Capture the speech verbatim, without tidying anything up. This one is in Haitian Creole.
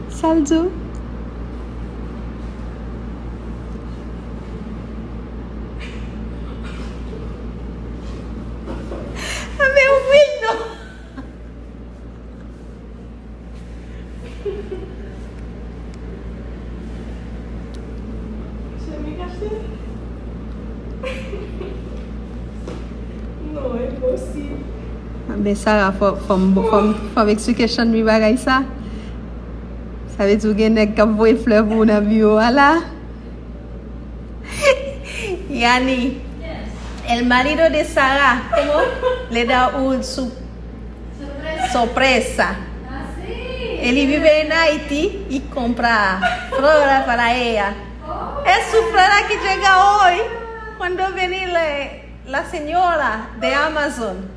Sa l di w? Men wi, non. Chemi kache. Non, enposib. Ben, Sarah, fò, fò m, fò m, fò m eksplike Chanmi bagay sa. Sa vle di w gen nèg k ap voye flè pou w nan biwo a la? Yani, el marido de Sarah, ¿cómo? Le da un su-, sorpresa. E li vive en Haití y compra flores para ella. Es su flora que llega hoy cuando viene la, la señora de Amazon.